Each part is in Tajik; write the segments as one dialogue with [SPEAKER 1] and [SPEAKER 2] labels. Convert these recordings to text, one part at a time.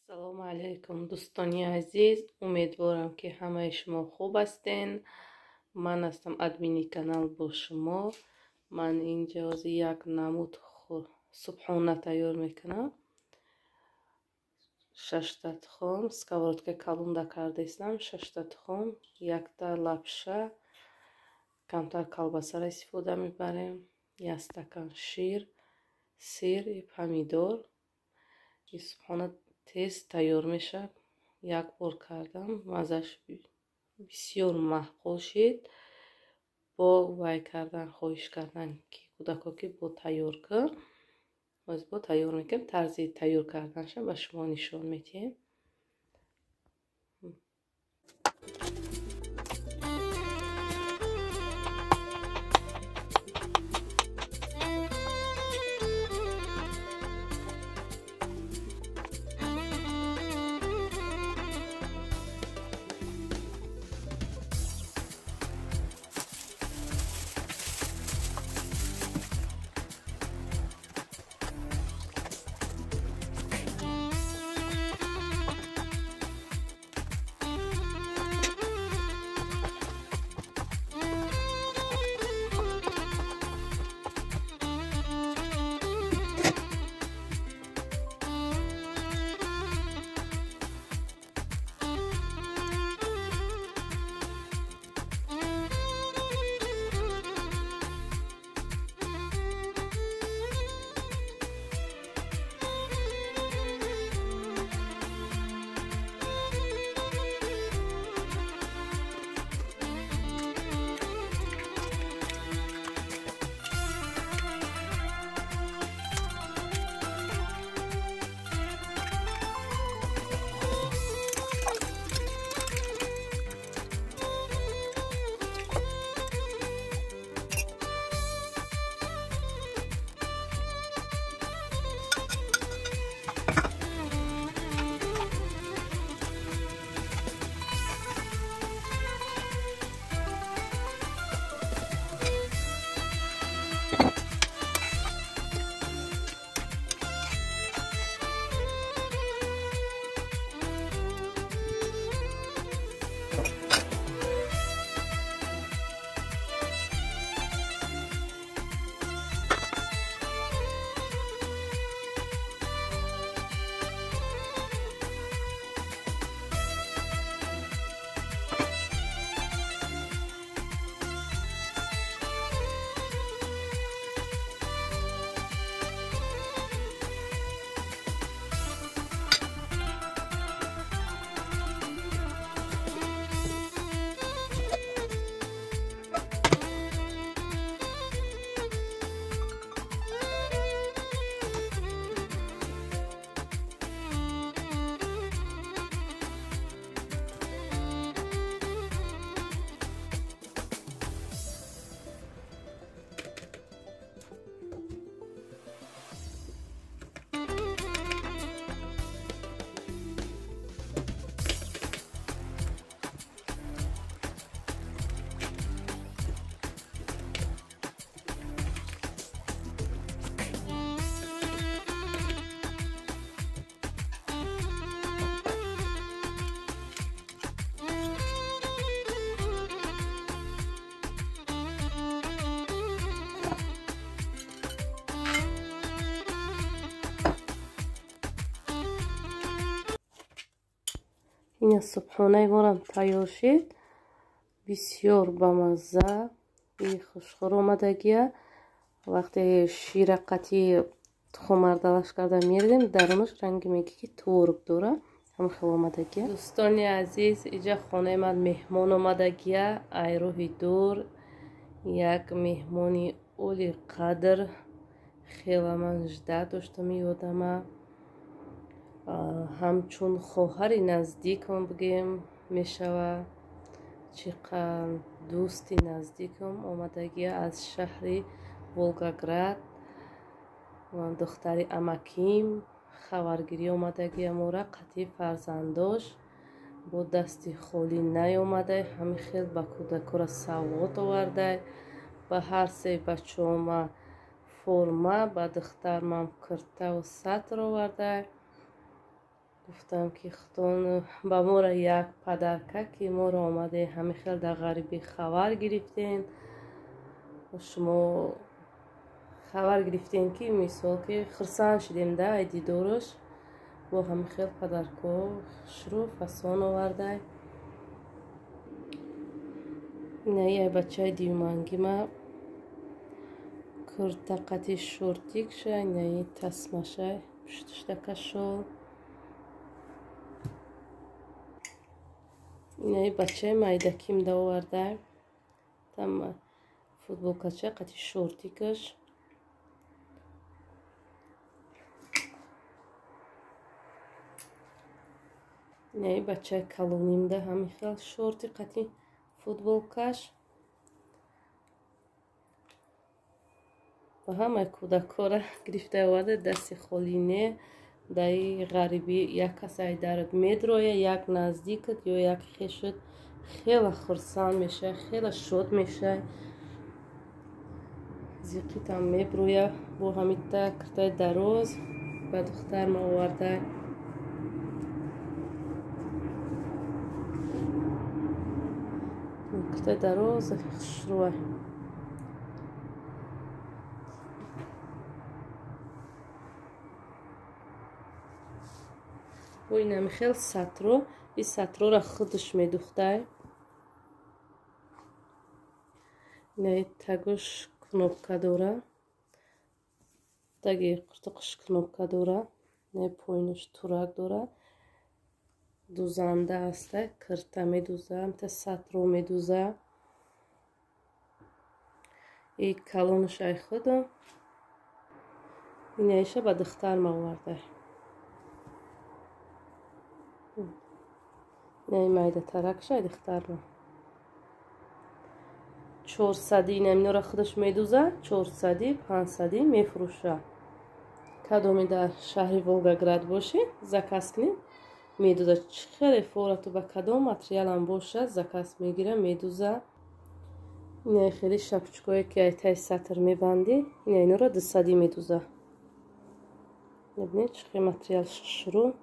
[SPEAKER 1] Ассалому алайкум, дӯстони азиз. Умедворам, ки ҳамаи шумо хуб ҳастен. Ман ҳастам админи канал бо шумо. Ман инҷа ҳозир як намуд субҳона тайёр мекунам. Шашта тухм, сковородка калонда кардаистам, шашта тухм, якта лапша, камтар колбасаро истифода мебарем, як стакан шир, сир, помидор. Ин субҳона тез тайёр мешавад. Як бор кардам, маззаш бисёр маъқул шид. Бо вай кардан, хоҳиш кардан, ки кӯдако, ки бо тайёр кун. Боз бо тайёр мекунем. Тарзи тайёр карданашам ба шумо нишон медиҳем. Ина субҳонаи монам тайёр шид. Бисёр бамазза и хушхӯр омадагия. Вақте шира қатъи тухмардалаш карда меридем, дарунаш ранги меги, ки творог дора, ҳама хел омадагия. Дӯстони азиз, иҷа хонаи ман меҳмон омадагия, ай роҳи дур, як меҳмони оли қадр. Хела ман жда доштам ин одама. Ҳамчун хоҳари наздикам бигем мешава, чӣ қадр дӯсти наздикам омадагия аз шаҳри Волгоград, духтари амаким хабаргирӣ омадагия мора қатъи фарзандош. Бо дасти холӣ наёмадай, ҳамин хел ба кӯдакора савғот овардай. Ба ҳар се бачаома форма, ба духтармам киртаву сатр овардай. Гуфтам ки худон ба моро як падарка ки моро омаде ҳамин хел дар ғарибӣ хабар гирифтен. Шумо хабар гирифтем ки мисол ки хурсанд шудем да ай дидораш. Бо ҳамин хел падарко хушрӯ фасон овардай. Инаи ай бачаи дуюмангима курта қати шортикша, инаи тасмаша пуштушта кашол. Инаи бачаи майдаким да овардай. Там футболкача қати шортикаш. Инаи бачаи калонимда ҳамин хел шорти қати футболкаш. Ва ҳамаи кӯдакҳоро гирифта оварда дасти холӣ не. Даи ғарибӣ як кас ай дарат медроя, як наздикат ё як хешат хеле хурсанд мешавад, хеле шод мешавад. Зиқитам меброя бо ҳамита киртаи дароз ба духтарма оварда. Киртаи дароз хушрӯа. Бо инами хел сатро, и сатрора худаш медухтай. Инаи тагуш кнопка дора. Таги қуртуқш кнопка дора. Инаи поинуш турак дора. Дузанда аста, кирта медуза, амта сатро медуза. И калонуш ай худам. Инаиша ба духтарма овардай. Инаи майдатаракша ай духтарма. 400 инаминора худаш медуза, 400, 500 мефурӯша. Кадоме дар шаҳри Волгоград бошед, заказ кунед, медуза. Чӣ хеле форату ба кадом материалам бошад, заказ мегира, медуза. Инаи хеле шапочкое ки ай таи сатр мебандӣ, ина инора 200 медуза. Мебинед чӣ хел материал хушрӯ.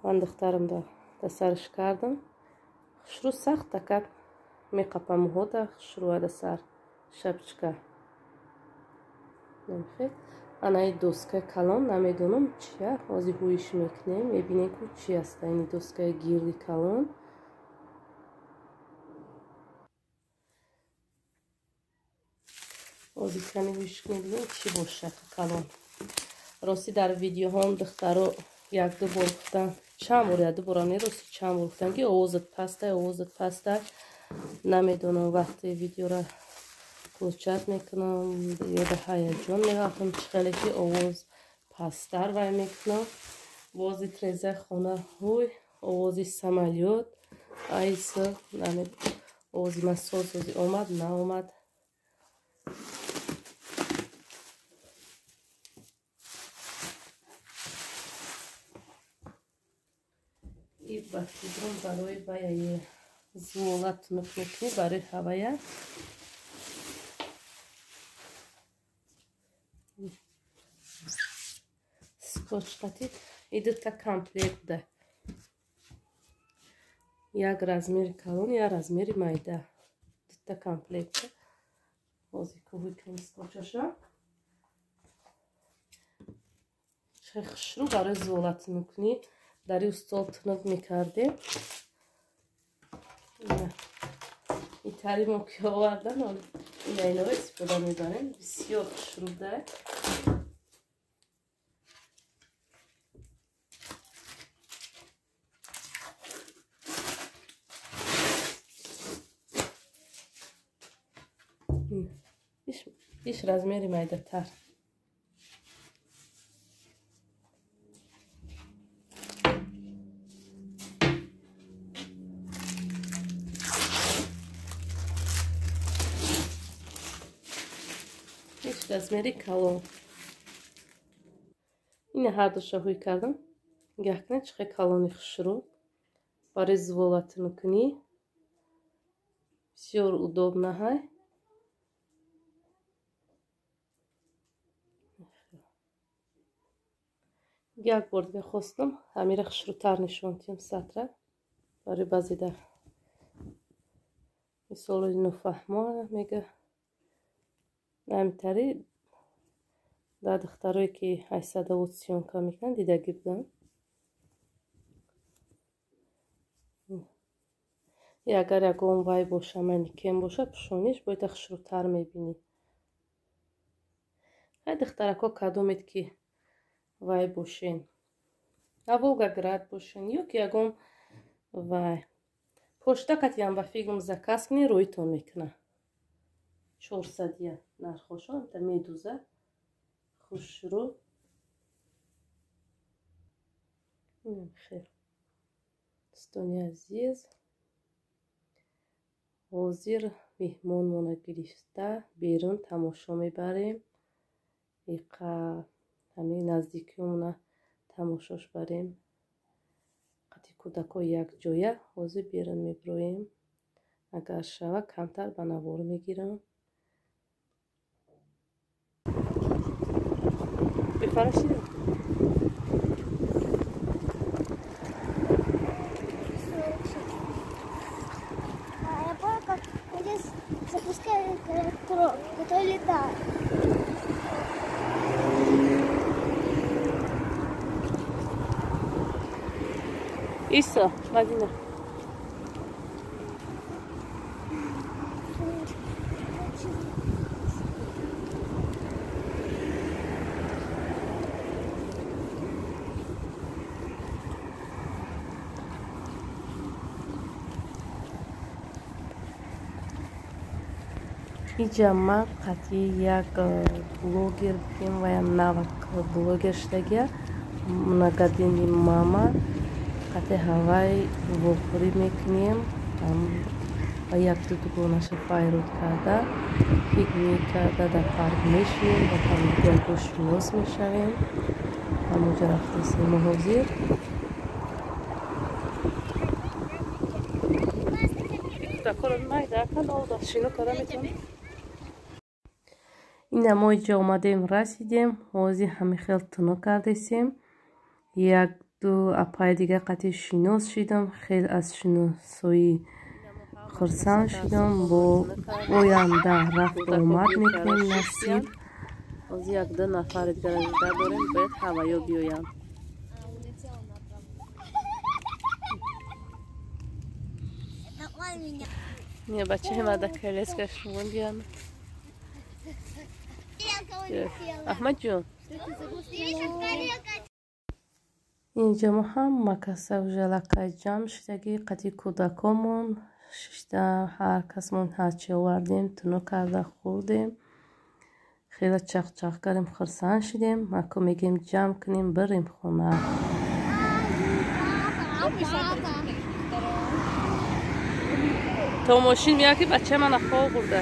[SPEAKER 1] Ман духтарам да сараш кардам. Хушрӯ сахт такак меқапам муҳота хушрӯа да сар шапочка. Намехел. Анаи доскаи калон намедонам чия, ҳозир ҳуиш мекунем, мебинем ку чи аста ини доскаи гирди калон. Ҳозир каме ҳуиш кунем, бинем чи бошад калон. Рости дар видеоҳом духтаро як-ду бор гуфтан, чанд бор, як-ду борам не, рости чанд бор гуфтан ки овозат пастай, овозат пастай. Намедонам вақте видеора включат мекунам ё ба ҳаяҷон мерафтам, чӣ хеле ки овоз пасттар вай мекунам. Бози трезаи хона ҳуй, овози самолёт, айса овози ман соз-сози омад, наомад. И ба фикрам барои ваяи зуола тунук мекунӣ барои ҳавая. Скотч қатӣ и дута комплект буда. Як размери калон, як размери майда. Дута комплект. Ҳозир кӯҳуй кунем скотчаша. Чӣ хушрӯ барои зуола тунук кунӣ. Дар ин стол тунук мекардем. Итари мо ки овардан, ина иноро истифода мебарем. Бисёр хушрӯ буда. Иш размери майдатар. Иш размери калон. Ина ҳардуша ҳуй кардам. Нигоҳ кунед чӣ хел калони хушрӯ. Барои зувола тунук кунӣ. Бисёр удобно ҳай. Як бор дига хостам ҳамира хушрӯтар нишон диҳам сатра барои баъзеда мисоли нофаҳмо мега ҳамитари дар духтарое ки ҳайсадавод съёмка мекунанд дидагӣ будам. И агар ягон вай боша, манекен боша, пӯшониш бояд хушрӯтар мебинӣ. Ҳай духтарако кадомед ки вай бошен, а Волгоград бошен ё ки ягон вай почта катиам ба фиглм заказ кунӣ рӯйтон мекуна. 400 нархошон та медуза хушрӯ. Хел дӯстони азиз, ҳозир меҳмонмона гирифта берун тамошо мебарем. Иқа ҳамин наздикиёмона тамошош барем. Қати кӯдако якҷоя ҳозир берун мебироем. Агар шава камтар ба навор мегирам. Бифарашидем.
[SPEAKER 2] Я помню, как здесь запускали трок, который летает.
[SPEAKER 1] Иса, Мадина. Иҷа ман қатъи як блогер бигем ва я навак блогер шудагия многодетный мама қатъи ҳавай вохӯрӣ мекунем ва якду дугонаша файруд карда пикник карда дар парк мешинем, ба ҳамдигарго шинос мешавем. Ҳамонҷо рафтесем мо ҳозир. Ина мо иҷо омадем, расидем. Ҳозир ҳамин хел тунук кардесем. Як ду апаи дига қатъи шинос шидам. Хел аз шиносоӣ хурсанд шидам. Бо оянда рафту омад мекунем насиб. Ҳозир як-ду нафари дигара жда дорем, бояд ҳаваё биёянд. Не, бачаи мада колескаш мондиан. Аҳмадҷон, инҷа мо ҳама каса уже лакай ҷамъ шудагӣ қатъи кӯдакомон шишта, ҳар касмон ҳарчи овардем тунук карда хӯрдем. Хеле чақчақ кардем, хурсанд шудем. Маку мегем ҷамъ кунем бирем хона. То мошин меяд ки бачаи мана хоб бурда.